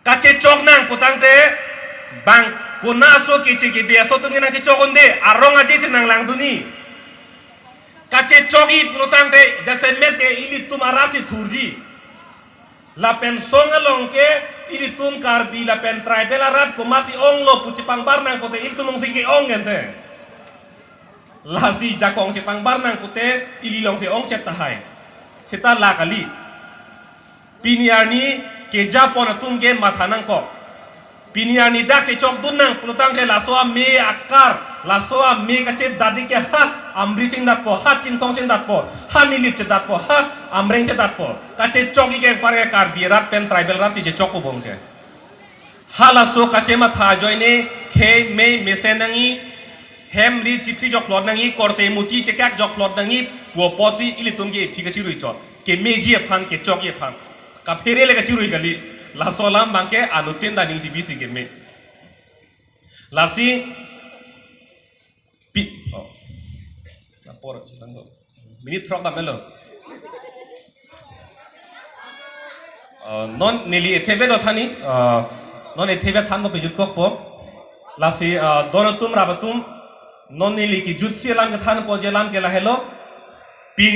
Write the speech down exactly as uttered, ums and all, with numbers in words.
Kachechok nang putangte bang kona aso keche kebe aso atum ke nangchechok unde, arong aje chenang langdunji. Kachechokji putangte jasemet ke ilitum arat si thurji. Lapen song along ke ilitum Karbi lapen tribal arat komatsi onglo pu chepangbar nang pute ilitum alongsi ke-ong gente. Lasi jakong chepangbar nang pute ili alongsi ongchet tahai. Seta la kali. Pini arni kejapon atum ke matha nangkok. Pini arni dak chechokdun nang pulotangte laso ame akar, laso ame kachedatji ke ha Amri chingdatpo, ha Chinthong chingdatpo, ha Nilip chedatpo, ha Amreng chedatpo. Kachechokji ke anparke Karbi arat pen tribal arat si chechokpo bom ke. Halaso kachematha ajoine khei mei mesen nangji, hem ri chipri jokplot nangji, korte muti chekak jokplot nangji pu apotsi ilitum ke aphi kachirui chot. Kemeji aphan, kechokji aphan. Kaphere le kachirui kali. Laso alam abangke anuttin ta ning chibisi keme. Lasi pi, oh. Apor, minute throk damlo. Uh, non neli ethe ave do thani, uh, non ethe ave thanpo, pejutkokpo. Lasi, uh, don atum rap atum, non neli kejutsi alam kethanpo je alam ke lahelo. Pini